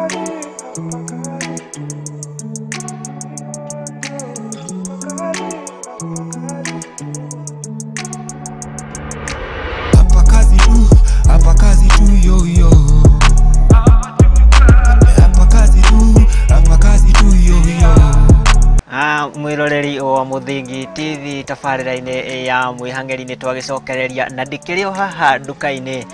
Hapa kazi tu, hapa kazi tu yo yo. Hapa kazi tu, hapa kazi tu yo yo. Mwiroreri wa Muthingi TV tabarĩra-inĩ ya mwĩhang'eri nĩ twagĩcokereria na ndĩkĩrĩ o haha nduka-inĩ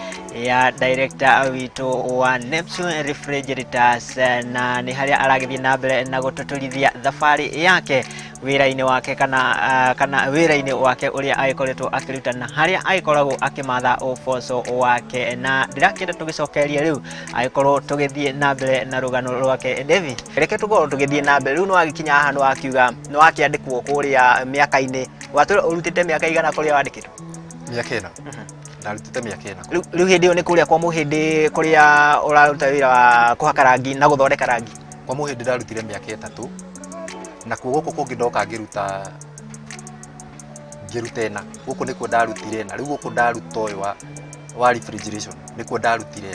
ya director witũ wa Neptune Refrigerators, na nĩ harĩa aragĩthiĩ na mbere na gũtũtũrithia thabarĩ yake wĩra-inĩ wake kana wĩra-inĩ wake ũrĩa agĩkoretwo akĩruta na harĩa agĩkoragwo akĩmatha ũboco wake, na ndĩrakĩenda tũgĩcokererie rĩu agĩkorwo tũgĩthiĩ na mbere na rũgano rwake. David, reke tũkorwo tũgĩthiĩ na mbere rĩu, nĩ wagĩkinya haha nĩ wakiuga nĩ wakĩandĩkwo kũrĩa mĩaka-inĩ, watwĩra ũrutĩte mĩaka igana kũrĩa wandĩkĩtwo? Mĩaka 4. Ndarutĩte mĩaka 4. Rĩu hĩndĩ ĩyo nĩ kũrĩa kwa Mũhĩndĩ kũrĩa ũraruta wĩra wa kũhaka rangi na gũthondeka rangi? Kwa Mũhĩndĩ ndarutire mĩaka 3, nakuo gũkũ kũngĩ ndoka ngĩruta 4. Gũkũ nĩkuo ndarutire 4. Rĩu gũkũ ndaruta ũyũ wa refrigeration nĩkuo ndarutire 4.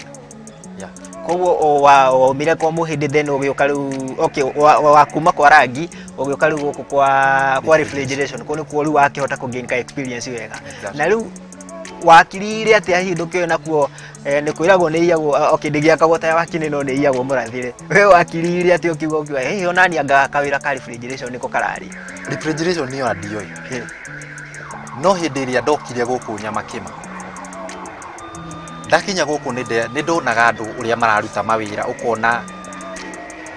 Yeah. Koguo waumire kwa Mũhĩndĩ then ũgĩũka rĩu, okay, wa kuma kwa rangi ũgĩũka rĩu gũkũ kwa refrigeration, kũu nĩkuo rĩu wakĩhota kũ gain ka experience wega. Exactly. Na rĩu wakirire atĩa hihi ndũkĩoĩ nakuo, nĩ kwĩragwo nĩ iyagwo, okay, ndĩgĩakagwo ta wakini no nĩ iyagwo mũrathĩre. We wakirire atĩa ũkiuga hey, onani anga kawĩra ka refrigeration nĩko kararĩ? Refrigeration nĩyo ndioĩ. No hĩndĩ ĩrĩa ndokire gũkũ Nyamakĩma, ndakinya gũkũ nĩ ndonaga andũ ũrĩa mararuta mawĩra, ũkona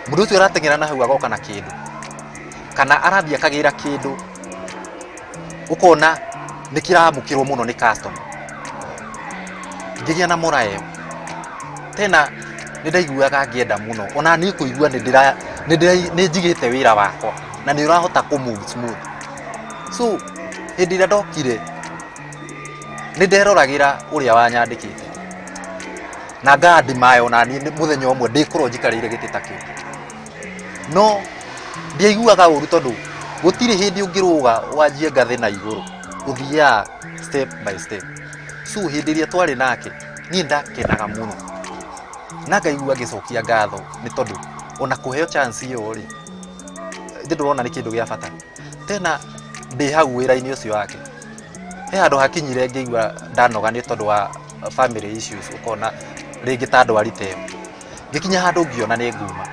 mũndũ ũcio arateng'era na hau agoka na kĩndũ kana arathiĩ akagĩra kĩndũ, ũkona nĩ kĩramũkĩrwo mũno nĩ customer. Ngĩgĩa na mora ĩyo tena nĩ ndaiguaga ngĩenda mũno, ona niĩ kũigua nĩ njigĩte wĩra wakwa na nĩ ũrahota kũ move smooth. So hĩndĩ ĩrĩa ndokire nĩ nderoragĩra ũrĩa wanyandĩkĩte na ngandimaya ona niĩ mũthenya ũmwe ndĩkorwo njikarĩire gĩtĩ ta kĩu, no ndiaiguaga ũru tondũ gũtirĩ hĩndĩ ũngĩrũga wanjie ngathĩ na igũrũ, ũthiaga step by step. So hĩndĩ ĩrĩa twarĩ nake niĩ ndakenaga mũno na ngaigua ngĩcokia ngatho nĩ tondũ ona kũheo chance ĩyo rĩ, ndĩ ndĩrona nĩ kĩndũ gĩa bata. Tena ndĩ hau wĩra-inĩ ũcio wake he handũ hakinyire ngĩigua ndanoga nĩ tondũ wa family issues, ũkona rĩngĩ ta ndwari ta ĩyo. Ngĩkinya handũ ngĩona nĩ nguma,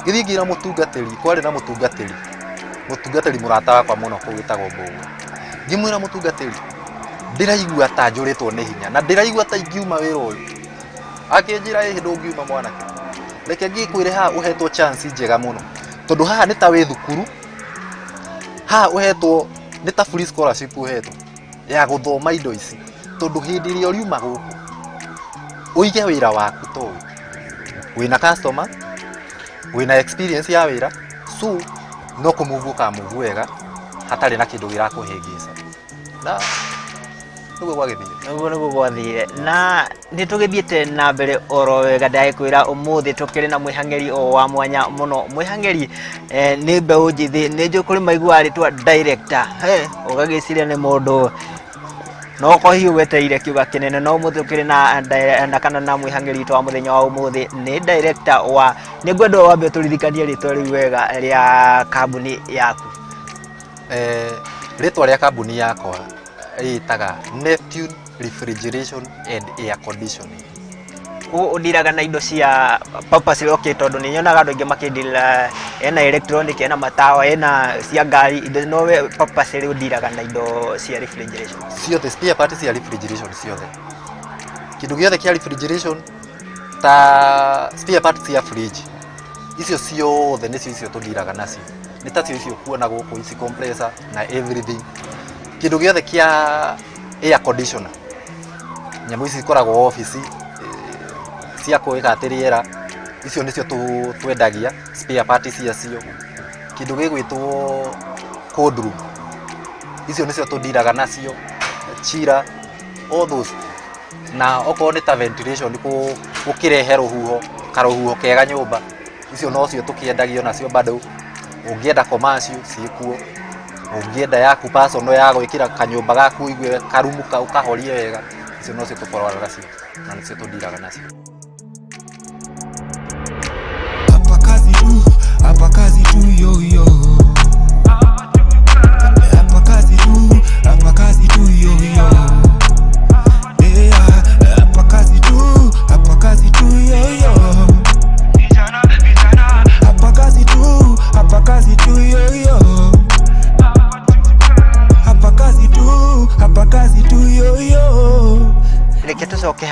ngĩthiĩ ngĩra mũtungatĩri, kwarĩ na mũtungatĩri mũrata wakwa mũno kũu wĩtagwo Mbũgua. Ngĩmwĩra mũtungatĩri, ndĩraigua ta njũrĩtwo nĩ hinya na ndĩraigua ta ingiuma wĩra ũyũ. Akĩnjĩra ĩhĩ ndũngiuma mwanake, reke ngĩkwĩre haha ũhetwo chance njega mũno tondũ haha nĩ ta wĩ thukuru, haha ũhetwo nĩ ta free scholarship ũhetwo ya gũthoma indo ici, tondũ hĩndĩ ĩrĩa ũriuma gũkũ ũige wĩra waku ta ũyũ, wĩna customer, wĩna experience ya wĩra, so no kũmove ũkamove wega hatarĩ na kĩndũ gĩrakũhĩngĩca. Na nĩguo gwagĩthire. Ũguo nĩguo gwathire. Na nĩ tũgĩthiĩte na mbere oro wega, ndagĩkwĩra ũmũthĩ tũkĩrĩ na mwĩhang'eri o wa mwanya mũno. Mwĩhang'eri nĩ mbeũ njĩthĩ, nĩ njũĩ kũrĩ maiguaga rĩtwa director, ũgagĩciria nĩ mũndũ no ko hihi wetereire kiuga kĩnene, no ũmũthĩ ũkĩrĩ na kana na mwĩhang'eri witũ wa mũthenya wa ũmũthĩ nĩ director wa, nĩ ngwenda wambe ũtũririkanie rĩtwa rĩu wega rĩa kambuni yaku. Rĩtwa rĩa kambuni yakwa rĩtaga Neptune Refrigeration and Air Conditioning. Koguo ũndiraga na indo cia purpose, okay, tondũ nĩ nyonaga andũ aingĩ makĩndira ena electronic, ena matawa, ena cia ngari, indo, no we purpose rĩu ũndiraga na indo cia refrigeration ciothe, spare parts cia refrigeration ciothe, kĩndũ gĩothe kĩa refrigeration ta spare parts cia fridge icio ciothe nĩcio icio tũndiraga nacio, nĩ tacio icio kuona gũkũ ici compressor na everything, kĩndũ gĩothe kĩa air conditioner, nyamũ ici ikoragwo office cia kwĩka atĩ rĩera, icio nĩcio twendagia spare parts ciacio, kĩndũ gĩgwĩtwo cold room, icio nĩcio tũndiraga nacio, chiller, all those, na okorwo nĩ ta ventilation gũkĩrehe rũhuho, karũhuho kega nyũmba, icio nocio tũkĩendagio nacio bado. Ũngĩenda commercial ciĩkuo, ũngĩenda yaku personal ya gwĩkĩra kanyũmba gaku ũigue karumu ũkahorie wega, icio nocio tũkoragwo nacio na nĩcio tũndiraga nacio.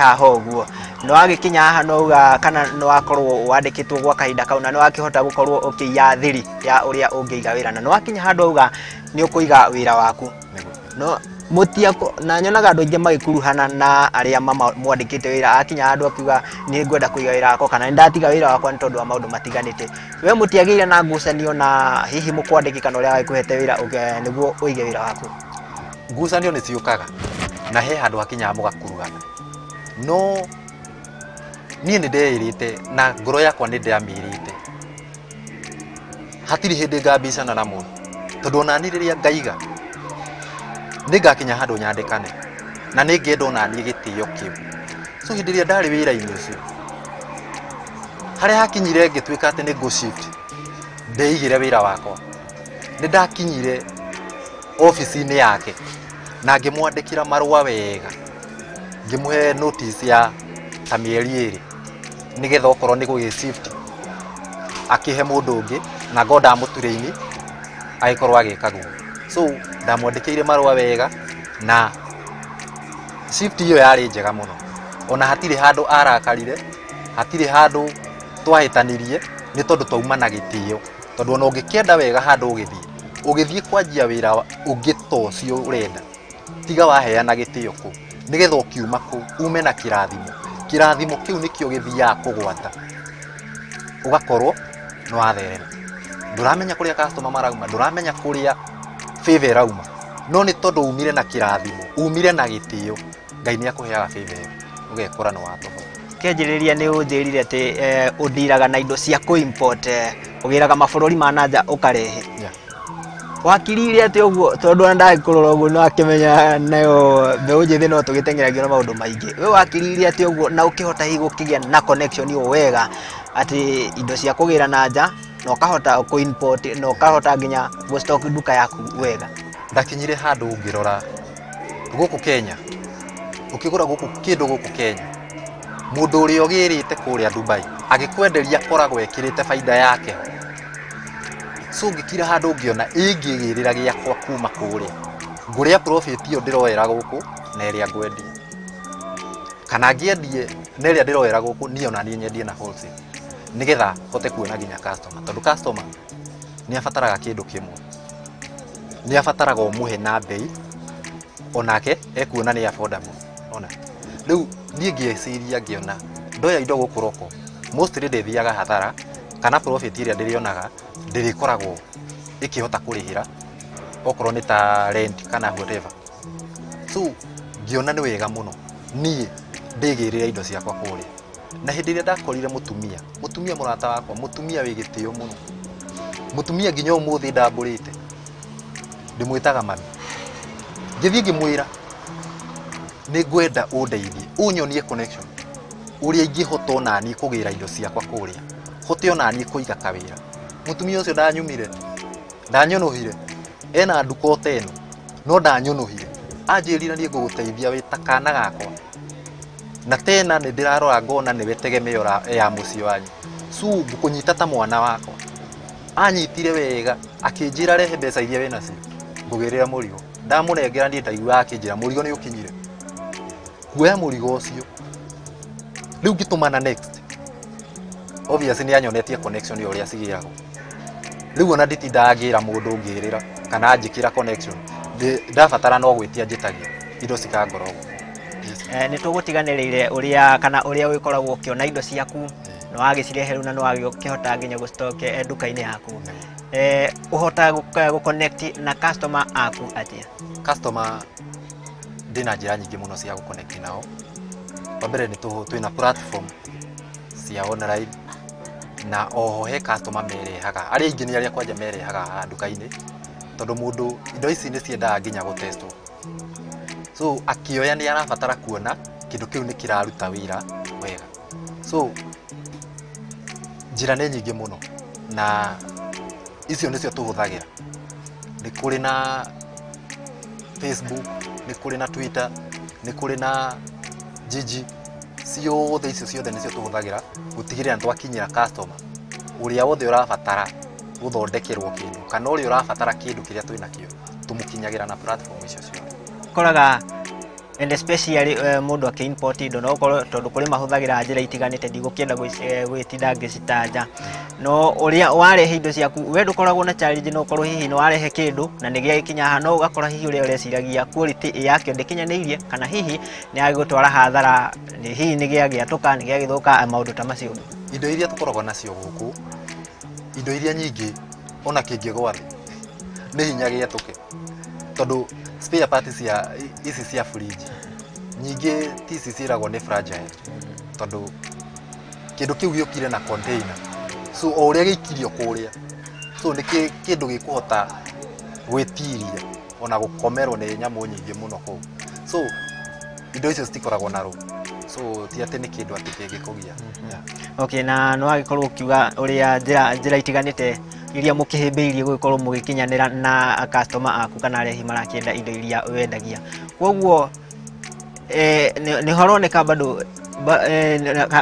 haha ũguo nĩ wagĩkinya haha no uga kana nĩ wakorwo wandĩkĩtwo gwa kahinda kau na nĩ wakĩhota gũkorwo ũkĩiya thiri ya ũrĩa ũngĩiga wĩra na nĩ wakinya handũ auga nĩ ũkũiga wĩra waku. Nĩguo. No mũtia na nyonaga andũ aingĩ magĩkuruhana na arĩa mwandĩkĩte wĩra akinya handũ akiuga nĩ ngwenda kũiga wĩra wakwa kana nĩ ndatiga wĩra wakwa nĩ tondũ wa maũndũ matiganĩte. We mũtiagĩire na ngucanio na hihi mũkwandĩki kana ũrĩa wagĩkũhete wĩra nĩguo ũige wĩra waku? Ngucanio nĩ ciũkaga na he handũ hakinyaga mũgakuruhana, no niĩ nĩ ndeĩrĩte na ngoro yakwa nĩ ndĩamĩrĩte hatirĩ hĩndĩ ngambicana na mũndũ, tondũ ona niĩ rĩrĩa ngaiga nĩ ngakinya handũ nyandĩkane na nĩ ngenda ona niĩ gĩtĩo kĩu. So hĩndĩ ĩrĩa ndarĩ wĩra-inĩ ũcio harĩa hakinyire ngĩtuĩka atĩ nĩ ngũ shift ndeigĩre wĩra wakwa, nĩ ndakinyire obici-inĩ yake na ngĩmwandĩkĩra marũa wega, ngĩmũhe notice ya ta mĩeri 2 nĩgetha okorwo nĩ gũgĩ shift akĩhe mũndũ ũngĩ na ngo ndamũturĩini agĩkorwo agĩka guo. So ndamwandĩkĩire marũa wega na shift ĩyo yarĩ njega mũno, ona hatirĩ handũ arakarire, hatirĩ handũ twahĩtanirie nĩ tondũ twauma na gĩtĩo, tondũ ona ũngĩkĩenda wega handũ ũgĩthiĩ kwanjia wĩra ũngĩ ta ũcio ũrenda, tiga waheana gĩtĩo kũu nĩgetha ũkiuma kũu ume na kĩrathimo. Kĩrathimo kĩu nĩkĩo gĩthiaga kũgwata, ũgakorwo nĩ watherema. Ndũramenya kũrĩa customer marauma, ndũramenya kũrĩa favor ĩrauma, no nĩ tondũ umire na kĩrathimo, umire na gĩtĩo, Ngai nĩ akũheaga favor ĩyo, ũgekora nĩ watoboa. Kĩanjĩrĩria nĩ ũnjĩrire atĩ ũndiraga na indo cia kũ-import, ũgĩraga mabũrũri ma na nja ũkarehe. Wakirire atĩ ũguo tondũ ona ndagĩkũrora ũguo no akĩmenya nayo mbeũ njĩthĩ no tũgĩteng'eragio na maũndũ maingĩ. We wakirire atĩ ũguo na ũkĩhota hihi gũkĩgĩa na connection ĩyo wega atĩ indo cia kũgĩra na nja na ũkahota kũ-import na ũkahota nginya gũ-stock nduka yaku wega? Ndakinyire handũ ngĩrora gũkũ Kenya, ũkĩgũra gũkũ kĩndũ gũkũ Kenya, mũndũ ũrĩa ũgĩrĩte kũrĩa Dubai agĩkwenderia akoragwo ekĩrĩte baida yake ho. So ngĩkira handũ ngĩona ingĩgĩrĩra gĩakwa kuma kũrĩa ngũrĩa profit ĩyo ndĩroera gũkũ na ĩrĩa ngwendia, kana ngĩendie na ĩrĩa ndĩroera gũkũ niĩ ona niĩ nyendie na wholesale nĩgetha hote kuona nginya customer, tondũ customer nĩ abataraga kĩndũ kĩmwe, nĩ abataraga ũmũhe na bei onake ekuona nĩ affordable. Ona rĩu niĩ ngĩciria ngĩona ndoya indo gũkũ roko mostly ndĩthiaga hathara kana profit ĩrĩa ndĩrĩonaga ndĩrĩkoragwo ĩkĩhota kũrĩhĩra okorwo nĩ ta rent kana whatever. So ngĩona nĩ wega mũno niĩ ndĩgĩrĩre indo ciakwa kũrĩa. Na hĩndĩ ĩrĩa ndakorire mũtumia mũrata wakwa, mũtumia wĩ gĩtĩo mũno, mũtumia nginya ũmũthĩ ndambũrĩte, ndĩmwĩtaga mami, ngĩthiĩ ngĩmwĩra nĩ ngwenda ũndeithie ũnyonie connection ũrĩa ingĩhota ona niĩ kũgĩra indo ciakwa kũrĩa, hote ona niĩ kũiga kawĩra. Mũtumia ũcio ndanyumire, ndanyũnũhire, ena nduka o ta ĩno no ndanyũnũhire, anjĩrire niĩ ngũgũteithia wĩ ta kana gakwa, na tena nĩ ndĩrarora ngona nĩwe tegemeo ya mũciĩ wanyu, so ngũkũnyita ta mwana wakwa. Anyitire wega akĩnjĩra rehe mbeca iria wĩnacio ngũgĩrĩra mũrigo. Ndamũnengera niĩ ndaiguaga akĩnjĩra mũrigo nĩ ũkinyire, kuoya mũrigo ũcio. Rĩu ngĩtũmana next, obviously nĩ anyonetie connection ya ũrĩa cigĩragwo. Rĩu ona nditindaga ngĩra mũndũ ngĩrĩra kana njĩkĩra connection, ndabatara no gwĩtia njĩtagia indo cikangora ũguo. Nĩ tũgũtiganĩrĩire ũrĩa kana ũrĩa ũgĩkoragwo ũkĩona indo ciaku nĩ wagĩcirehe rĩu na nĩ wagĩkĩhota nginya gũ-stock nduka-inĩ yaku. Ũhotaga gũ-connect na customer aku atĩa? Customer ndĩna njĩra nyingĩ mũno cia gũ-connect nao. Wa mbere nĩ twĩna platform cia online na oho he customer merehaga, arĩa aingĩ nĩ arĩa kwanja merehaga haha nduka-inĩ, tondũ mũndũ indo ici nĩ ciendaga nginya gũtestwo. So akĩoya nĩ arabatara kuona kĩndũ kĩu nĩ kĩraruta wĩra wega. So njĩra nĩ nyingĩ mũno na icio nĩcio tũhũthagĩra. Nĩ kũrĩ na Facebook, nĩ kũrĩ na Twitter, nĩ kũrĩ na Jiji, ciothe icio ciothe nĩcio tũhũthagĩra gũtigĩrĩra nĩ twakinyĩra customer ũrĩa wothe ũrabatara gũthondekerwo kĩndũ kana ũrĩa ũrabatara kĩndũ kĩrĩa twĩnakĩo, tũmũkinyagĩra na platform icio ciothe. Koraga And especially mũndũ akĩ-import indo no ũkorwo tondũ kũrĩ mahũthagĩra njĩra itiganĩte, ndigũkĩenda gwĩtinda ngĩcitanja, no ũrĩa warehe indo ciaku we ndũkoragwo na challenge. No ũkorwo hihi nĩ warehe kĩndũ na nĩ gĩagĩkinya haha, no ũgakora hihi ũrĩa ũreciragia quality yakĩo ndĩkinyanĩirie, kana hihi nĩ yagĩgũtwara hathara, hihi nĩ gĩagĩatũka, nĩ gĩagĩthũka, maũndũ ta macio. Indo iria tũkoragwo nacio gũkũ, indo iria nyingĩ ona kĩngĩgwa thĩ nĩ hinya gĩetũke, tondũ spare parts cia ici cia fridge nyingĩ ti ici ciĩragwo nĩ fragile, tondũ kĩndũ kĩu gĩũkire na container, so o ũrĩa gĩikirio kũrĩa, so nĩ kĩndũ gĩkũhota gwĩtiria ona gũkomerwo nĩ nyamũ nyingĩ mũno kũu. So indo icio citikoragwo na rũ, so ti atĩ nĩ kĩndũ atĩ kĩngĩkũgia. Yeah. Okay, na nĩ wagĩkorwo ũkiuga ũrĩa njĩra itiganĩte iria mũkĩhĩmbĩirie gũgĩkorwo mũgĩkinyanĩra na customer aku kana arĩa hihi marakĩenda indo iria wendagia. Koguo nĩ haroneka bado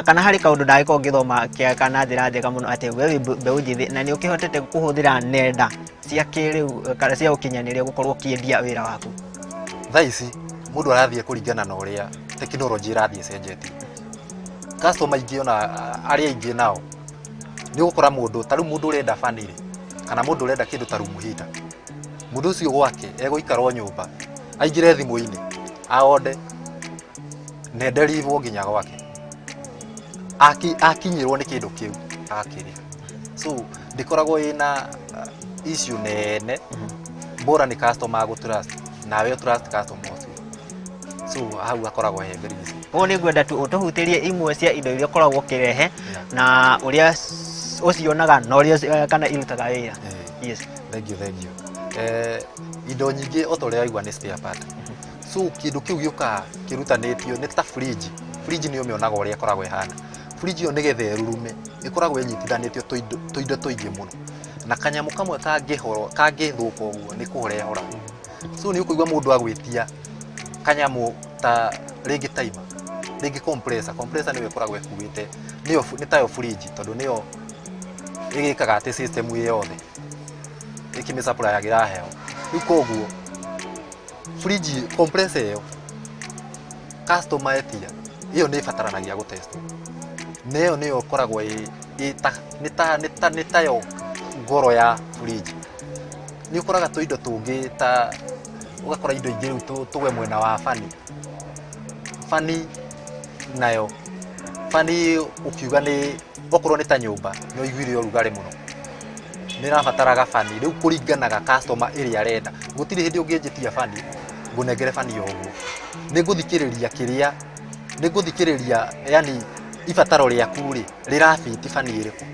kana harĩ kaũndũ ndagĩkorwo ngĩthoma kana njĩra njega mũno atĩ we wĩ mbeũ njĩthĩ na nĩ ũkĩhotete kũhũthĩra nenda cia kĩrĩu kana cia ũkinyanĩria gũkorwo ũkĩendia wĩra waku. Thaa ici mũndũ arathiĩ kũringana na ũrĩa tekinoronjĩ ĩrathiĩ ĩcenjetie. Customer aingĩ ona arĩa aingĩ nao nĩ ũgũkora mũndũ ta rĩu mũndũ ũrenda fan rĩ, kana mũndũ ũrenda kĩndũ ta room heater, mũndũ ũcio gwake egũikara o nyũmba, aingĩre thimũ-inĩ, aonde na nderivwo nginya gwake. Akinyĩrwo nĩ kĩndũ kĩu agakĩrĩha. So ndĩkoragwo ĩna issue nene, bora nĩ customer agũ trust nawe trust customer ũcio, so hau hakoragwo he very easy. Koguo nĩ ngwenda tu ũtũhutĩrie imwe cia indo iria ũkoragwo ũkĩrehe na ũrĩa ũcionaga na ũrĩa kana irutaga wĩra. Yes. Thank you, thank you. Indo nyingĩ o ta ũrĩa waigua nĩ spare part, so kĩndũ kĩu gĩũkaga kĩrutanĩtio nĩ ta fridge. Fridge nĩ ũmĩonaga ũrĩa ĩkoragwo ĩhana. Fridge ĩyo nĩgetha ĩrurume ĩkoragwo ĩnyitithanĩtio tũindo tũingĩ mũno, na kanyamũ kamwe kangĩhoro kangĩthũka ũguo nĩ kũhora ĩhora. So nĩ ũkũigua mũndũ agwĩtia kanyamũ ta rĩngĩ timer, rĩngĩ compressor. Compressor nĩyo ĩkoragwo ĩkuĩte, nĩyo nĩ tayo fridge, tondũ nĩyo ĩgĩkaga atĩ system ĩ yothe ĩkĩmĩsupplyagĩra heho. Rĩu koguo fridge compressor ĩyo customer etia, ĩyo nĩ ĩbataranagia gũtestwo, na ĩyo nĩyo ĩkoragwo ĩ ta nĩ ta nĩ ta nĩ tayo ngoro ya fridge. Nĩ ũkoraga tũindo tũngĩ ta ũgakora indo ingĩ rĩu tũgwe mwena wa fan. Fan nayo, fan ũkiuga nĩ okorwo nĩ ta nyũmba nĩ ũiguire ũrugarĩ mũno, nĩ ĩrabataraga fan. Rĩu kũringanaga customer ĩrĩa arenda. Gũtirĩ hĩndĩ ũngĩnjĩtia fan ngũnengere fan o ũguo. Nĩ ngũthikĩrĩria kĩrĩa nĩ ngũthikĩrĩria, yani ibataro rĩaku rĩ rĩrabiti fan ĩrĩkũ.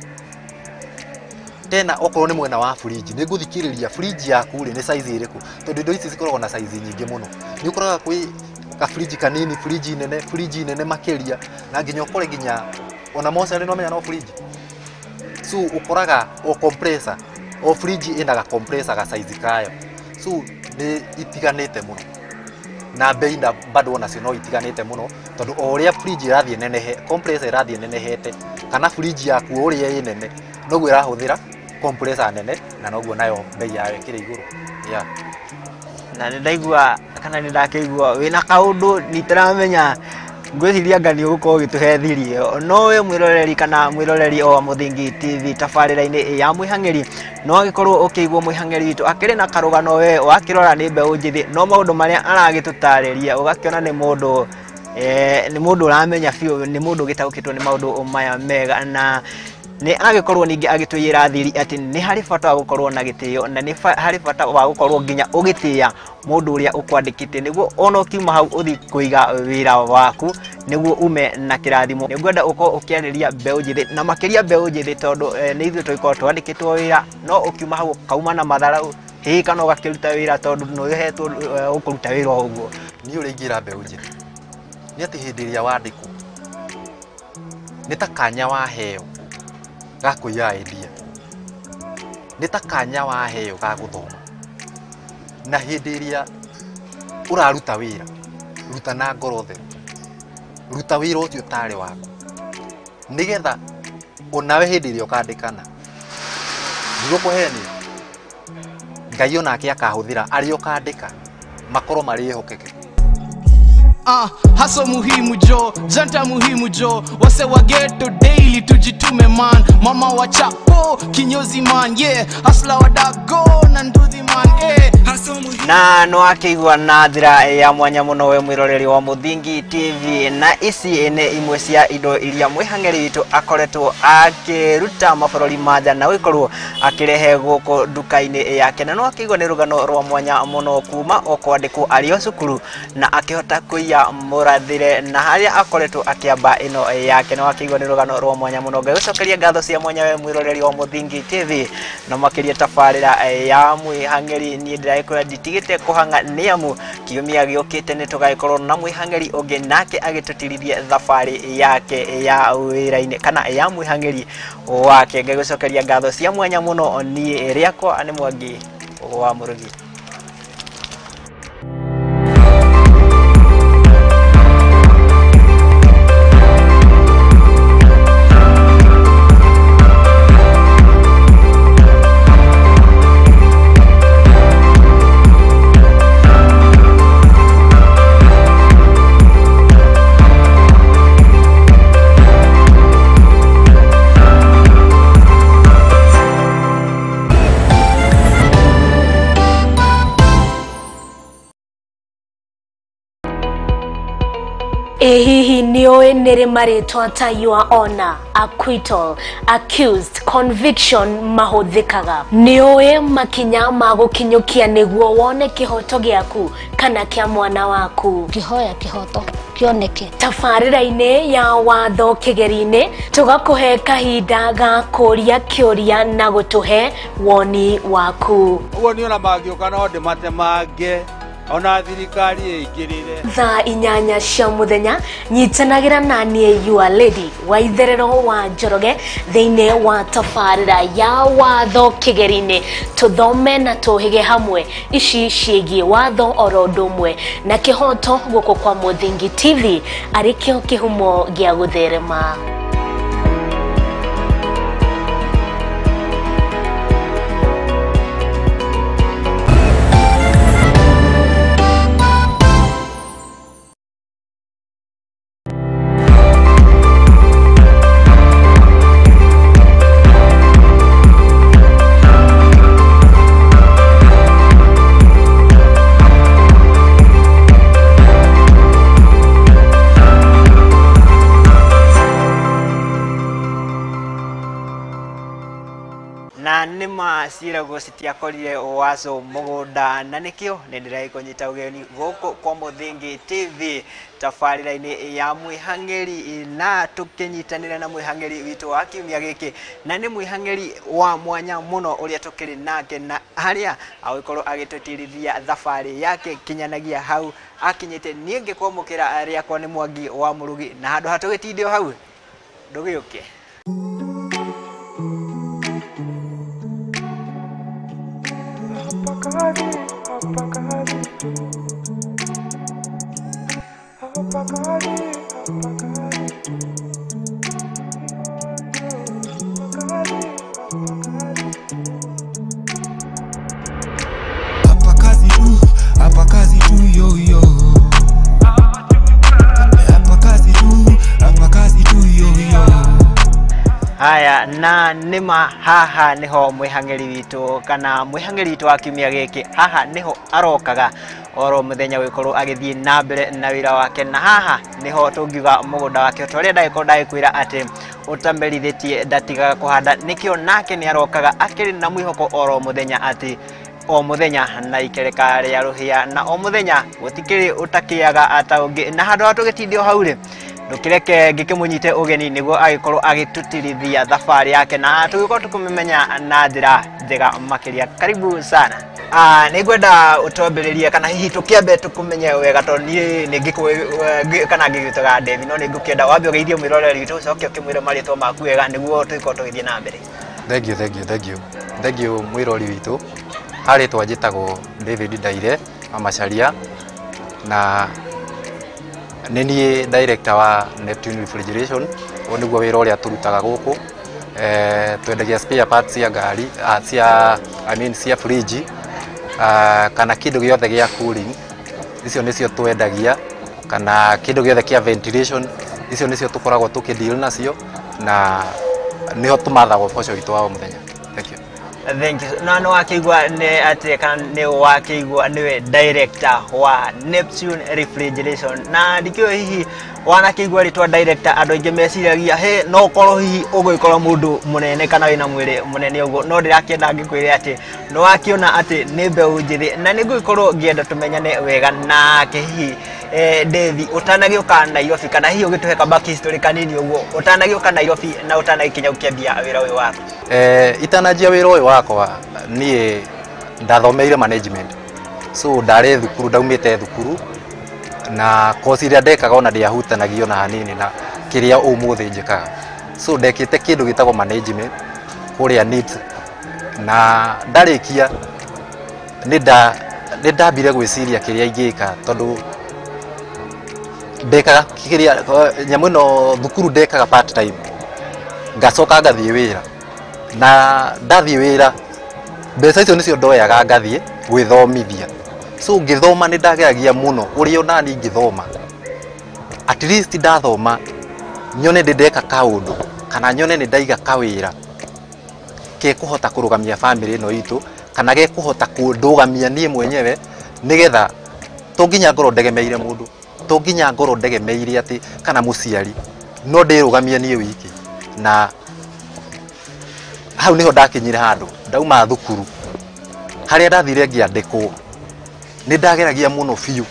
Tena okorwo nĩ mwena wa fridge, nĩ ngũthikĩrĩria fridge yaku rĩ nĩ size ĩrĩkũ, tondũ indo ici cikoragwo na size nyingĩ mũno. Nĩ ũkoraga kwĩ ka fridge kanini, fridge nene, fridge nene makĩria, na nginya ũkore nginya ona mocarĩ no menya no fridge. So ũkoraga o compressor, o fridge ĩna ga compressor ga size kayo, so nĩ itiganĩte mũno na bei, na bado onacio no itiganĩte mũno, tondũ o ũrĩa fridge ĩrathiĩ nenehe, compressor ĩrathiĩ nenehete, kana fridge yaku o ũrĩa ĩ nene, noguo ĩrahũthĩra compressor nene na noguo nayo bei yayo ĩkĩrĩ igũrũ, yeah. Na nĩ ndaigua kana nĩ ndakĩigua wĩna kaũndũ nitaramenya, ngwĩciria anga nĩ ũgũkorwo ũgĩtũhe thiri ĩyo. No we mwĩroreri kana mwĩroreri o wa Mũthingi TV tabarĩra-inĩ ya Mwĩhang'ĩri, no agĩkorwo ũkĩigua Mwĩhang'ĩri witũ akĩrĩ na karũgano. We wakĩrora nĩ mbeũ njĩthĩ, no maũndũ marĩa aragĩtũtarĩria ũgakĩona nĩ mũndũ ũramenya biũ, nĩ mũndũ ũgĩtaũkĩtwo nĩ maũndũ maya mega, na nĩ agĩkorwo ningĩ agĩtũiyĩra thiri atĩ nĩ harĩ bata wa gũkorwo na gĩtĩo, na nĩ harĩ bata wa gũkorwo nginya ũgĩtĩĩa mũndũ ũrĩa ũkwandĩkĩte, nĩguo ona ũkiuma hau ũthiĩ kũiga wĩra waku nĩguo ume na kĩrathimo. Nĩ ngwenda ũkorwo ũkĩarĩria mbeũ njĩthĩ, na makĩria mbeũ njĩthĩ, tondũ nĩ ithuĩ tũgĩkorwo twandĩkĩtwo wĩra, no ũkiuma hau ũkauma na matharau hihi, kana ũgakĩruta wĩra tondũ nĩ ũhetwo ũkũruta wĩra o ũguo. Niĩ ũrĩa ingĩra mbeũ njĩthĩ nĩ atĩ hĩndĩ ĩrĩa wandĩkwo nĩ ta kanya waheo ga kũiya idea, nĩ ta kanya waheo ga gũthoma, na hĩndĩ ĩrĩa ũraruta wĩra, ruta na ngoro theru, ruta wĩra ũcio tarĩ waku, nĩgetha onawe hĩndĩ ĩrĩa ũkandĩkana, ndigũkũhenia, Ngai onake akahũthĩra arĩa ũkandĩka makorwo marĩ ehokeku. Haso muhimu jo, janta muhimu jo, wase wa ghetto daily tujitume man, mama wa chapo kinyozi man, yeah, hasla wa dago na nduthi man, eh. Haso muhimu. Na no akĩigua na njĩra ya mwanya mũno we mwĩroreri wa Mũthingi TV, na ici nĩ imwe cia indo iria mwĩhang'eri witũ akoretwo akĩruta mabũrũri ma nja na gũkorwo akĩrehe gũkũ nduka-inĩ yake. Na no akĩigua nĩ rũgano rwa mwanya mũno kuma o kwandĩkwo arĩ o cukuru na akĩhota kũiya mũrathĩre na harĩa akoretwo akĩamba ĩno yake. No akĩigua nĩ rũgano rwa mwanya mũno. Ngagũcokeria ngatho cia mwanya we mwĩroreri wa Mũthingi TV na makĩria tabarĩra ya mwĩhang'eri. Niĩ ndĩragĩkwĩra nditigĩte kũhang'a nĩ amu kiumia gĩũkĩte nĩ tũgagĩkorwo na mwĩhang'eri ũngĩ nake agĩtũtirithie thabarĩ yake ya wĩra-inĩ kana ya mwĩhang'eri wake. Ngagũcokeria ngatho cia mwanya mũno. Niĩ rĩakwa nĩ Mwangi wa Mũrugi. Ĩ hihi nĩũĩ nĩrĩ marĩtwa ta your honor, acquittal, accused, conviction mahũthĩkaga? Nĩũĩ makinya ma gũkinyũkia nĩguo wone kĩhoto gĩaku kana kĩa mwana waku? Ngĩhoya kĩhoto kĩoneke. Tabarĩra-inĩ ya watho kĩgeri-inĩ tũgakũhe kahinda ga kũria kĩũria na gũtũhe woni waku. Ũguo niĩ ona mangĩũka no ndĩmatemange ona thirikari ĩingĩrĩre. Thaa 8 cia mũthenya nyitanagĩra na niĩ your lady wa itherero wa Njoroge thĩinĩ wa tabarĩra ya watho kĩgeri-inĩ, tũthome na tũhĩge hamwe ici ciĩgiĩ watho oro ũndũ ũmwe na kĩhoto gũkũ kwa Mũthingi TV arĩ kĩo kĩhumo gĩa gũtherema. Na nĩma ciĩragwo citiakorire waco mũgũnda, na nĩkĩo nĩ ndĩragĩkũnyita ũgeni gũkũ kwa Mũthingi TV tabarĩra-inĩ ya mwĩhang'eri, na tũkĩnyitanĩra na mwĩhang'eri witũ wa kiumia gĩkĩ, na nĩ mwĩhang'eri wa mwanya mũno ũrĩa tũkĩrĩ nake, na harĩa agũkorwo agĩtũtirithia thabarĩ yake kinyanagia hau akinyĩte. Niĩ ngĩkwamũkĩra rĩakwa nĩ Mwangi wa Mũrugi, na handũ ha tũgĩtinde o hau ndũgĩũke. Hapa kazi tu, hapa kazi tu yo yo. Hapa kazi tu, hapa kazi tu yo yo. Haya, na nĩma haha nĩho mwĩhang'eri witũ kana mwĩhang'eri witũ wa kiumia gĩkĩ, haha nĩho arokaga oro mũthenya gũgĩkorwo agĩthiĩ na mbere na wĩra wake, na haha nĩho tũngiuga mũgũnda wake ta ũrĩa ndagĩkorwo ndagĩkwĩra atĩ ũtamerithĩtie ndatigaga kũhanda. Nĩkĩo nake nĩ arokaga akĩrĩ na mwĩhoko oro mũthenya atĩ o mũthenya na ikereka rĩa rũhĩa, na o mũthenya gũtikĩrĩ ũtakĩaga ata ũngĩ. Na handũ ha tũgĩtinde o hau rĩ, ndũkĩreke ngĩkĩmũnyite ũgeni nĩguo agĩkorwo agĩtũtirithia thabarĩ yake na tũgĩkorwo tũkĩmũmenya na njĩra njega makĩria. Karibu sana. Nĩngwenda ũtwambĩrĩrie kana hihi tũkĩambe tũkũmenye wega, tondũ niĩ nĩ ngĩkũĩ kana ngĩgwĩtaga Devi, no nĩ ngũkĩenda wambe ũgeithie mwĩroreri witũ ũcoke ũkĩmwĩre marĩtwa maku wega nĩguo tũgĩkorwo tũgĩthiĩ na mbere. Thank you, thank you, thank you. Thank you mwĩrori witũ. Harĩtwa njĩtagwo David Ndaire wa Macharia, na nĩ niĩ director wa Neptune Refrigeration. Ũyũ nĩguo wĩra ũrĩa tũrutaga gũkũ. Twendagia spare parts cia ngari, cia, I mean, cia fridge, kana kĩndũ gĩothe gĩa cooling. Icio nĩcio twendagia. Kana kĩndũ gĩothe kĩa ventilation, icio nĩcio tũkoragwo tũkĩdeal nacio na nĩho tũmathaga ũboco witũ wa o mũthenya. Thank you. Thank you. Na nĩ wakĩigua nĩ atĩ kana nĩ wakĩigua nĩwe director wa Neptune Refrigeration. Na ndikĩũĩ hihi wanakĩigua rĩtwa director, andũ aingĩ meciragia he no ũkorwo hihi ũgũgĩkorwo mũndũ mũnene kana wĩna mwĩrĩ mũnene ũguo, no ndĩrakĩenda ngĩkwĩre atĩ nĩ wakĩona atĩ nĩ mbeũ njĩthĩ na nĩ ngũgĩkorwo ngĩenda tũmenyane wega nake. Hihi Devi, ũtanagĩũka Nairobi, kana hihi ũgĩtũhe ka back history kanini ũguo, ũtanagĩũka Nairobi na ũtanagĩkinya ũkĩambia wĩra ũyũ waku? Itananjia wĩra ũyũ wakwa, niĩ ndathomeire management, so ndarĩ thukuru, ndaumĩte thukuru na course iria ndekaga ona ndiahutanagio na hanini na kĩrĩa ũmũthĩ njĩkaga. So ndekĩte kĩndũ gĩtagwo management kũrĩa NIBS, na ndarĩkia nĩ ndambire gwĩciria kĩrĩa ingĩka, tondũ ndekaga kĩrĩa nyamũ ĩno thukuru, ndekaga part time, ngacoka ngathiĩ wĩra, na ndathiĩ wĩra mbeca icio nĩcio ndoyaga ngathiĩ gwĩthomithia. So ngĩthoma nĩ ndageragia mũno ũrĩa onani ngĩthoma, at least ndathoma nyone ndĩ ndeka kaũndũ kana nyone nĩ ndaiga kawĩra kekũhota kũrũgamia family ĩno itũ kana gekũhota kũndũgamia niĩ mwenyewe, nĩgetha to nginya ngorwo ndegemeire mũndũ, to nginya ngorwo ndegemeire atĩ kana mũciari, no ndĩrũgamie niĩ wiki. Na hau niho ndakinyire handũ ndauma thukuru harĩa ndathire ngĩandĩkwo. Nĩ ndageragia mũno biũ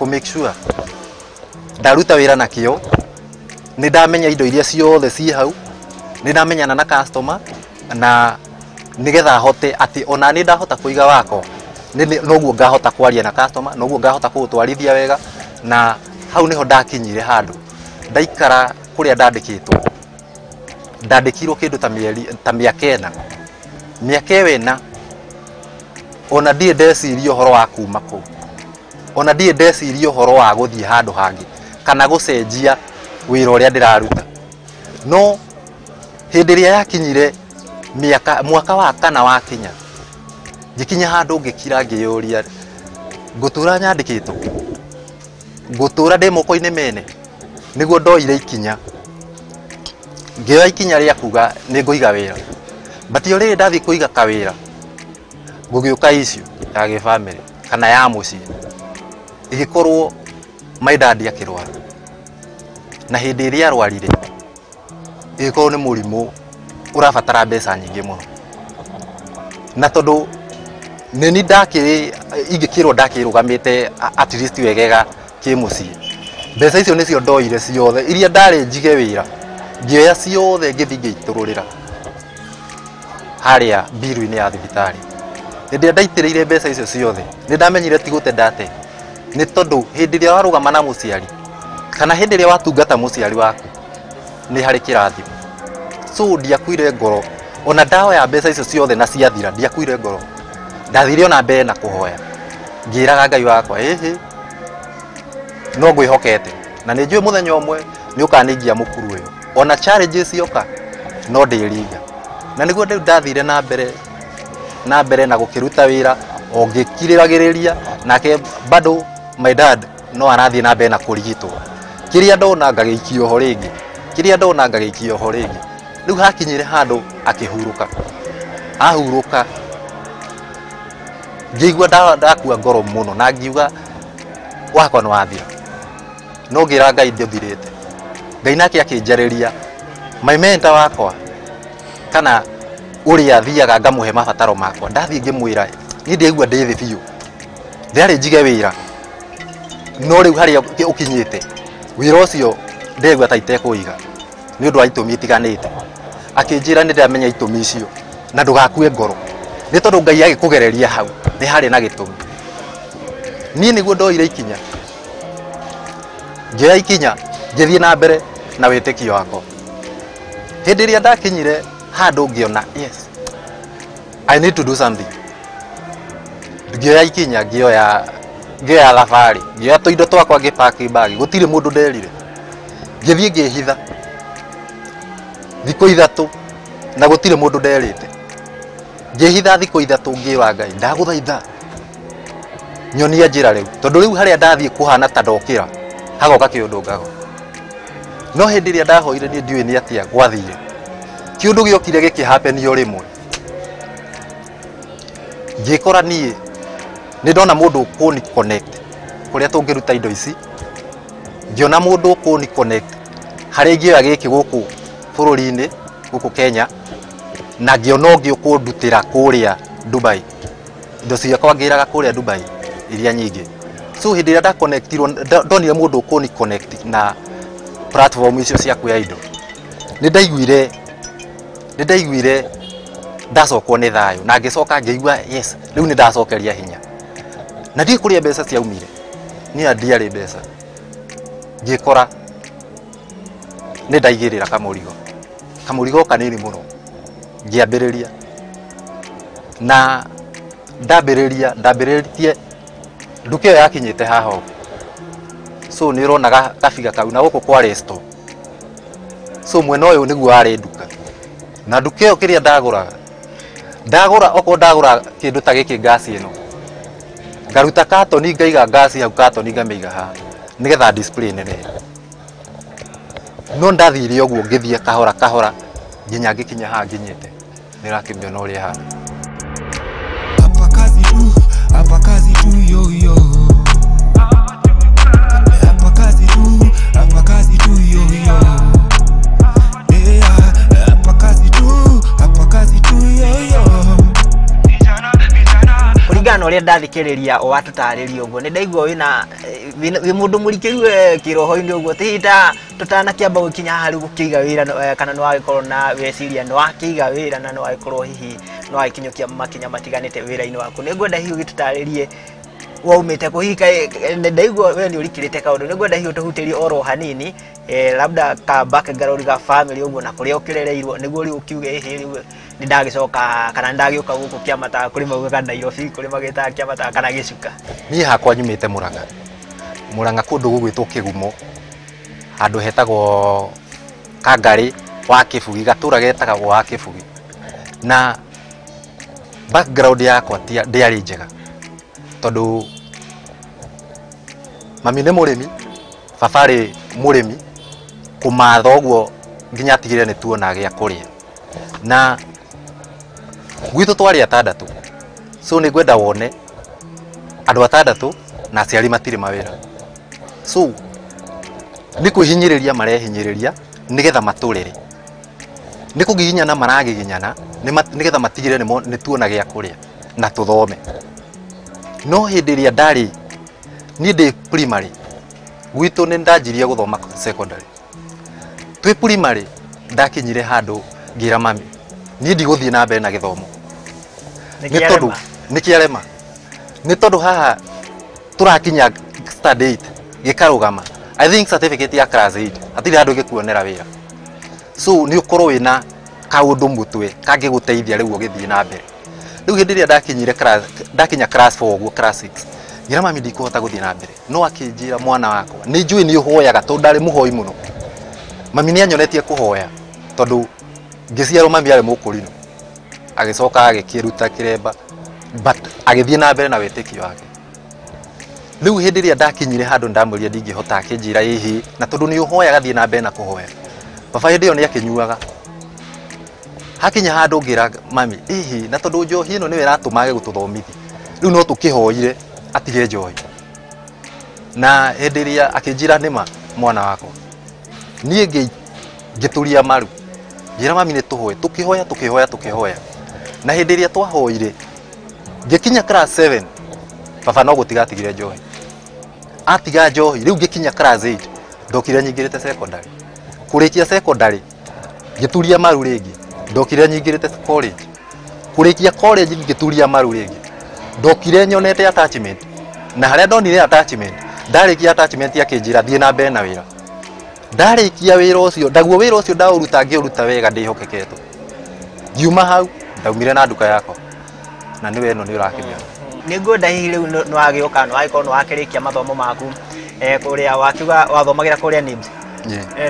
kũ make sure ndaruta wĩra na kĩo, nĩ ndamenya indo iria ciothe ciĩ hau, nĩ ndamenyana na customer, na nĩgetha hote atĩ ona nĩ ndahota kũiga wakwa, noguo ngahota kwaria na customer, noguo ngahota kũũtwarithia wega. Na hau niho ndakinyire handũ ndaikara kũrĩa ndandĩkĩtwo. Ndandĩkirwo kĩndũ ta mĩeri ta mĩaka 4. Mĩaka ĩyo 4 ona ndirĩ ndeciria ũhoro wa kuma kũu, ona ndirĩ ndeciria ũhoro wa gũthiĩ handũ hangĩ kana gũcenjia wĩra ũrĩa ndĩraruta. No hĩndĩ ĩrĩa yakinyire mĩaka mwaka wa kana wakinya, ngĩkinya handũ ngĩkira, ngĩyũria, ngũtũra nyandĩkĩtwo, ngũtũra ndĩ moko-inĩ mene? Nĩguo ndoire ikinya, ngĩoya ikinya rĩa kuga nĩ ngũiga wĩra. But o rĩrĩ ndathiĩ kũiga kawĩra, gũgĩũka issue ya gĩbamĩrĩ kana ya mũciĩ, ĩgĩkorwo my dad akĩrwara, na hĩndĩ ĩrĩa arwarire ĩgĩkorwo nĩ mũrimũ ũrabatara mbeca nyingĩ mũno. Na tondũ nĩ ni ndakĩrĩ ingĩkĩrwo ndakĩrũgamĩte at least wegega kĩmũciĩ, mbeca icio nĩcio ndoire ciothe iria ndarĩ njige wĩra, ngĩoya ciothe ngĩthiĩ ngĩitũrũrĩra harĩa mbiru-inĩ ya thibitarĩ. Hĩndĩ ĩrĩa ndaitĩrĩire mbeca icio ciothe, nĩ ndamenyire ti gũte ndate, nĩ tondũ hĩndĩ ĩrĩa warũgama na mũciari kana hĩndĩ ĩrĩa watungata mũciari waku nĩ harĩ kĩrathimo. So ndiakuire ngoro ona ndaoya mbeca icio ciothe na ciathira, ndiakuire ngoro. Ndathire ona mbere na kũhoya, ngĩraga Ngai wakwa, ĩhĩ, no ngwĩhokete na nĩ njũĩ mũthenya ũmwe nĩ ũkaningia mũkuru ũyũ, ona challenges cioka no ndĩringa. Na nĩguo rĩu ndathire na mbere na mbere na gũkĩruta wĩra o ngĩkirĩragĩrĩria nake. Bado my dad no arathiĩ na mbere na kũrigitwo, kĩrĩa ndona ngagĩikio ho rĩngĩ, kĩrĩa ndona ngagĩikio ho rĩngĩ. Rĩu hakinyire handũ akĩhurũka. Ahurũka, ngĩigua ndakua ngoro mũno na ngiuga wakwa nĩ wathira, no ngĩra Ngai ndũthirĩte. Ngai nake akĩnjarĩria my mentor wakwa kana ũrĩa thiaga ngamũhe mabataro makwa. Ndathiĩ ngĩmwĩra niĩ ndĩraigua ndĩ thĩ biũ, ndĩrarĩ njige wĩra, no rĩu harĩa ũkinyĩte wĩra ũcio ndĩraigua ta itekũiga nĩ ũndũ wa itũmi itiganĩte. Akĩnjĩra, nĩ ndĩramenya itũmi icio na ndũgakue ngoro, nĩ tondũ Ngai agĩkũgereria hau nĩ harĩ na gĩtũmi. Niĩ nĩguo ndoire ikinya, ngĩoya ikinya, ngĩthiĩ na mbere na wĩtĩkio wakwa. Hĩndĩ ĩrĩa ndakinyire handũ ngĩona, yes, I need to do something, ngĩoya ikinya, ngĩoya thabarĩ, ngĩoya tũindo twakwa, ngĩpaki bagi, gũtirĩ mũndũ nderire, ngĩthiĩ ngĩhitha thikũ 3 na gũtirĩ mũndũ nderĩte. Ngĩhitha thikũ 3, ngĩra Ngai, ndagũthaitha nyonia njĩra rĩu, tondũ rĩu harĩa ndathiĩ kũhana ta ndokĩra. Hagoka kĩũndũ ngago. No hĩndĩ ĩrĩa ndahoire niĩ ndiũĩ nĩ atĩa gwathire. Kĩũndũ gĩokire gĩkĩhappen o rĩmwe. Ngĩkora niĩ nĩ ndona mũndũ ũkũni connect kũrĩa tũngĩruta indo ici. Ngĩona mũndũ ũkũni connect harĩa ingĩoya gĩkĩ gũkũ bũrũri-inĩ, gũkũ Kenya, na ngĩona ũngĩ ũkũndutĩra kũrĩa Dubai. Indo ciakwa ngĩraga kũrĩa Dubai iria nyingĩ. So hĩndĩ ĩrĩa ndaconnectirwo, ndonire mũndũ ũkũni connect na platform icio cia kuoya indo, nĩ ndaiguire ndacokwo nĩ thayũ, na ngĩcoka ngĩigua yes, rĩu nĩ ndacokeria hinya. Na ndiũĩ kũrĩa mbeca ciaumire, niĩ ndiarĩ mbeca. Ngĩkora nĩ ndaigĩrĩra kamũrigo, kamũrigo kanini mũno, ngĩambĩrĩria. Na ndambĩrĩria, ndambĩrĩrĩtie nduka ĩyo yakinyĩte haha ũguo. So nĩ ũrona gabiga kau, na gũkũ kwarĩ store. So mwena ũyũ nĩguo warĩ nduka. Na nduka ĩyo kĩrĩa ndagũraga, ndagũra okorwo ndagũra kĩndũ ta gĩkĩ, ngasi ĩno, ngaruta katoni, ngaiga ngasi hau, katoni ngamĩiga haha nĩgetha display nene. No ndathire ũguo, ngĩthiĩ kahora kahora nginya ngĩkinya haha nginyĩte. Nĩ ũrakĩmĩona ũrĩa ĩhana. Hapa kazi tu, hapa kazi tu, yo yo. Hapa kazi tu, hapa kazi tu, yo yo. Yeah, hapa kazi tu, hapa kazi tu, yo yo. Kũringana na ũrĩa ndathikĩrĩria watũtarĩria ũguo, nĩ ndaigua wĩna wĩ mũndũ mũrikĩru kĩroho-inĩ ũguo. Ti ta tũtanakĩamba gũkinya haha rĩu gũkĩiga wĩra, kana nĩ wagĩkorwo na weciria nĩ wakĩiga wĩra, na nĩ wagĩkorwo hihi nĩ wagĩkinyũkia makinya matiganĩte wĩra-inĩ waku. Nĩ ngwenda hihi ũgĩtũtarĩrie waumĩte kũ. Hihi ndaigua we nĩ ũrikĩrĩte kaũndũ, nĩ ngwenda hihi ũtũhutĩrie oro hanini, labda ka background ga family ũguo, na kũrĩa ũkĩrereirwo, nĩguo rĩu ũkiuge ĩhĩ, rĩu nĩ ndagĩcoka kana nĩ ndagĩũka gũkũ Kĩamata, kũrĩ maugaga Nairobi, kũrĩ magĩtaga Kĩamata kana Gĩcuka. Niĩ hakwa nyumĩte Mũrang'a. Mũrang'a kũndũ gũgwĩtwo Kĩgumo, handũ hetagwo Kangarĩ wa Kĩbugi, gatũra getagwo wa Kĩbugi. Na background yakwa ndĩarĩ njega, tondũ mami nĩ mũrĩmi, baba arĩ mũrĩmi, kũmatha ũguo nginya atigĩrĩre nĩ tuona gĩa kũrĩa. Na gwitũ twarĩ atandatũ, so nĩ ngwenda wone andũ atandatũ na aciari matirĩ mawĩra. So nĩ kwĩhinyĩrĩria marehinyĩrĩria nĩgetha matũrere, nĩ kũgiginyana maragiginyana nĩgetha matigĩrĩre nĩ tuona gĩa kũrĩa na tũthome. No hĩndĩ ĩrĩa ndarĩ niĩ ndĩ primary, gwitũ nĩ ndanjirie gũthoma secondary. Twĩ primary ndakinyire handũ ngĩra mami niĩ ndigũthiĩ na mbere na gĩthomo, nĩ tondũ nĩ kĩarema, nĩ tondũ haha tũrakinya standard 8 gĩkarũgama. I think certificate ya class 8 hatirĩ handũ ĩgĩkuonera wĩra. So nĩ ũkorwo wĩna kaũndũ mũtwe kangĩgũteithia rĩu ũgĩthiĩ na mbere. Rĩu hĩndĩ ĩrĩa ndakinyire class, ndakinya class 4 ũguo, class 6, ngĩra mami ndikũhota gũthiĩ na mbere. No akĩnjĩra, "Mwana wakwa, nĩ njũĩ nĩ ũhoyaga," tondũ ndarĩ mũhoi mũno. Mami nĩ anyonetie kũhoya, tondũ ngĩciarwo mami arĩ mũkũrinũ, agĩcoka agĩkĩruta kĩremba, but agĩthiĩ na mbere na wĩtĩkio wake. Rĩu hĩndĩ ĩrĩa ndakinyire handũ ndamwĩrire ndingĩhota, akĩnjĩra, "Ĩhĩ, na tondũ nĩ ũhoyaga, thiĩ na mbere na kũhoya." Baba hĩndĩ ĩyo nĩ akĩnyuaga. Hakinya handũ ngĩra mami, "Ĩhĩ, na tondũ njohi ĩno nĩyo ĩratũma age gũtũthomithia, rĩu no tũkĩhoire atige njohi." Na hĩndĩ ĩrĩa akĩnjĩra, "Nĩma mwana wakwa," niĩ ngĩturia maru, ngĩra mami nĩ tũhoe. Tũkĩhoya, tũkĩhoya, tũkĩhoya, na hĩndĩ ĩrĩa twahoire ngĩkinya class 7, baba no gũtiga atigire njohi, atiga njohi. Rĩu ngĩkinya class 8, ndokire nyingĩrĩte secondary. Kũrĩkia secondary ngĩturia maru rĩngĩ, ndokire nyingĩrĩte college. Kũrĩkia college ngĩturia maru rĩngĩ, ndokire nyonete attachment. Na harĩa ndonire attachment, ndarĩkia attachment akĩnjĩra thiĩ na mbere na wĩra. Ndarĩkia wĩra ũcio, ndaguo wĩra ũcio ndaũruta, ngĩũruta wega ndĩhokeketwo. Ngiuma hau, ndaumire na nduka yakwa, na nĩwe ĩno nĩ ũrakĩmĩona. Nĩ ngwenda hihi rĩu nĩ wagĩũka, nĩ wagĩkorwo nĩ wakĩrĩkia mathomo maku, kũrĩa wakiuga wathomagĩra kũrĩa NIBS.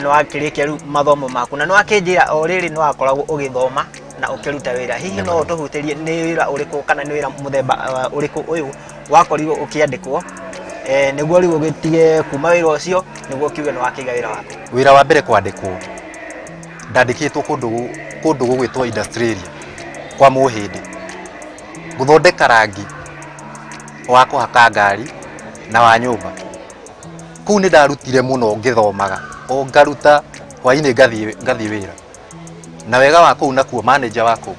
Nĩ wakĩrĩkia rĩu mathomo maku, na nĩ wakĩnjĩra o rĩrĩ nĩ wakoragwo ũgĩthoma na ũkĩruta wĩra. Hihi no ũtũhutĩrie nĩ wĩra ũrĩkũ, kana nĩ wĩra mũthemba ũrĩkũ ũyũ wakorirwo ũkĩandĩkwo? Nĩguo rĩu ũgĩtige kuma wĩra ũcio nĩguo kiuge nĩ wakĩiga wĩra waku. Wĩra wa mbere kwandĩkwo, ndandĩkĩtwo kũndũ gũgwĩtwo industrial kwa Mũhĩndĩ, gũthondeka rangi wa kũhaka ngari na wa nyũmba. Kũu nĩ ndarutire mũno ngĩthomaga, o ngaruta hwainĩ ngathiĩ wĩra. Na wega wa kũu nakuo manager wa kũu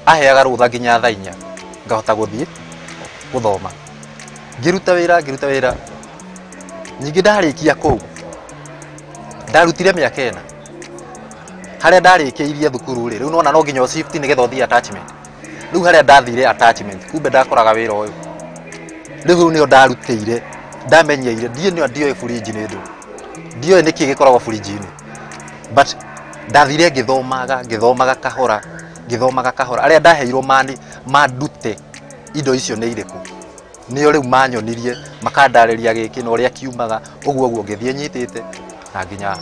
aheaga rũtha nginya thaa 4 ngahota gũthiĩ gũthoma. Ngĩruta wĩra nyingĩ. Ndarĩkia kũu ndarutire mĩaka 4 harĩa ndarĩkĩirie thukuru rĩ, rĩu nona no nginya shift nĩgetha ũthiĩ attachment. Rĩu harĩa ndathire attachment, kumbe ndakoraga wĩra ũyũ. Rĩu nĩo ndarutĩire, ndamenyeire, ndiĩ ndioĩ burinji nĩ ndũ, ndioĩ nĩkĩ gĩkoragwo burinji-inĩ, but ndathire ngĩthomaga kahora. Arĩa ndaheirwo mandute indo icio nĩ irĩkũ, nĩo rĩu manyonirie, makandarĩria gĩkĩ na ũrĩa kiumaga, ũguo ũguo ngĩthiĩ nyitĩte na nginya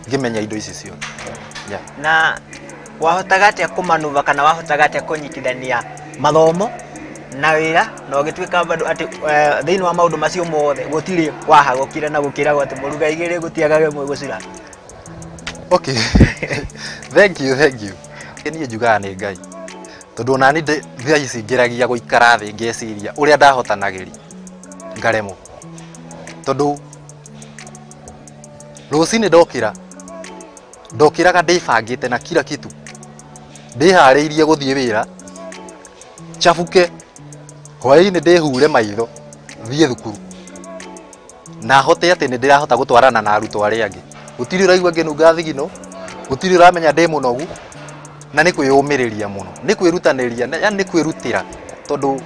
ngĩmenya indo ici ciothe. Yeah. Na wahotaga atĩa kũmanuva kana wahotaga atĩa kũnyitithania mathomo na wĩra, na ũgĩtuĩka bado atĩ thĩinĩ wa maũndũ macio mothe gũtirĩ wahagũkire na gũkĩragwo atĩ mũruga igĩrĩ gũtiagaga ĩmwe gũcura? Okay. Thank you. Niĩ njugaga nĩ Ngai, tondũ ona niĩ thaa ici ngeragia gũikara thĩ ngeciria ũrĩa ndahotanagĩria ngaremwo, tondũ rũcinĩ ndokĩraga ndĩbangĩte na kila kitu, ndĩharĩirie gũthiĩ wĩra, chabuke hwaĩ-inĩ ndĩhure maitho thiĩ thukuru, na hote atĩ nĩ ndĩrahota gũtwarana na arutwo arĩa angĩ. Gũtirĩ ũraigua ngĩnunga thigino, gũtirĩ ũramenya ndĩ mũnogu, na nĩ kwĩyũmĩrĩria mũno, nĩ kwĩrutanĩria, yani nĩ kwĩrutĩra, tondũ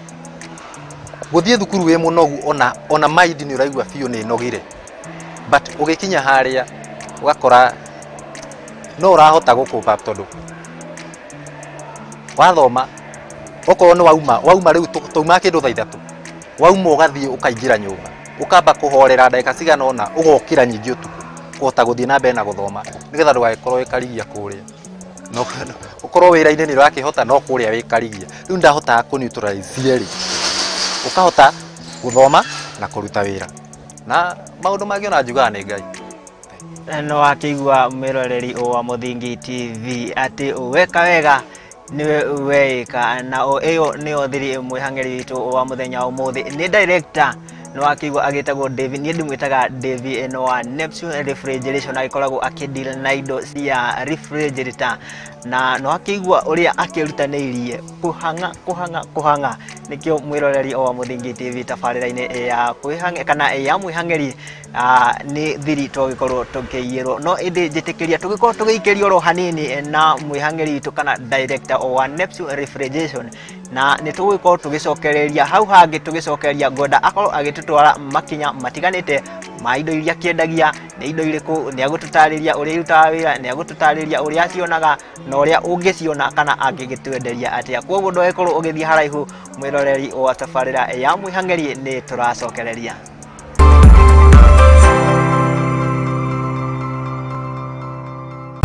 gũthiĩ thukuru wĩ mũnogu ona mind nĩ ũraigua biũ nĩ nogire, but ũgĩkinya harĩa ũgakora no ũrahota gũkũpa, tondũ wathoma okorwo nĩ wauma rĩu taumaga kĩndũ thaa 3, wauma ũgathiĩ ũkaingĩra nyũmba, ũkamba kũhorera ndagĩka cigana ũna, ũgokĩra nyingĩ ũtukũ kũhota gũthiĩ na mbere na gũthoma, nĩgetha ndũgagĩkorwo wĩ karigia kũrĩa. No ũkorwo wĩra-inĩ nĩ ũrakĩhota, no kũrĩa wĩ karigia. Rĩu ndahotaga kũ neutralize cierĩ, ũkahota gũthoma na kũruta wĩra, na maũndũ mangĩ ona njugaga nĩ Ngai. No wakĩigua mwĩroreri wa Mũthingi TV atĩ weka wega niwe weika, na ĩyo nĩyo thiri mwĩhang'eri witũ wa mũthenya wa ũmũthĩ. Nĩ director nĩ wakĩigua agĩtagwo David, niĩ ndĩmwĩtaga David no wa Neptune Refrigeration, agĩkoragwo akĩdeal na indo cia refrigerator, na nĩ wakĩigua ũrĩa akĩrutanĩirie kũhang'a nĩkĩo mwĩroreri wa Mũthingi TV tabarĩra-inĩ ya kwĩhang'e kana ya mwĩhang'eri nĩ thiri tũgĩkorwo tũkĩiyĩrwo. No ĩndĩ njĩtĩkĩria tũgĩkorwo tũgĩikĩrio oro hanini na mwĩhang'eri witũ kana director wa Neptune Refrigeration, na nĩ tũgũgĩkorwo tũgĩcokereria hau hangĩ, tũgĩcokereria ngwenda akorwo agĩtũtwara makinya matiganĩte ma indo iria akĩendagia, nĩ indo irĩkũ, nĩ agũtũtarĩria ũrĩa irutaga wĩra, nĩ agũtũtarĩria ũrĩa acionaga na ũrĩa ũngĩciona kana angĩgĩtwenderia atĩa. Koguo ndũgagĩkorwo ũgĩthiĩ haraihu mwĩroreri wa tabarĩra ya mwĩhang'eri, nĩ tũracokereria.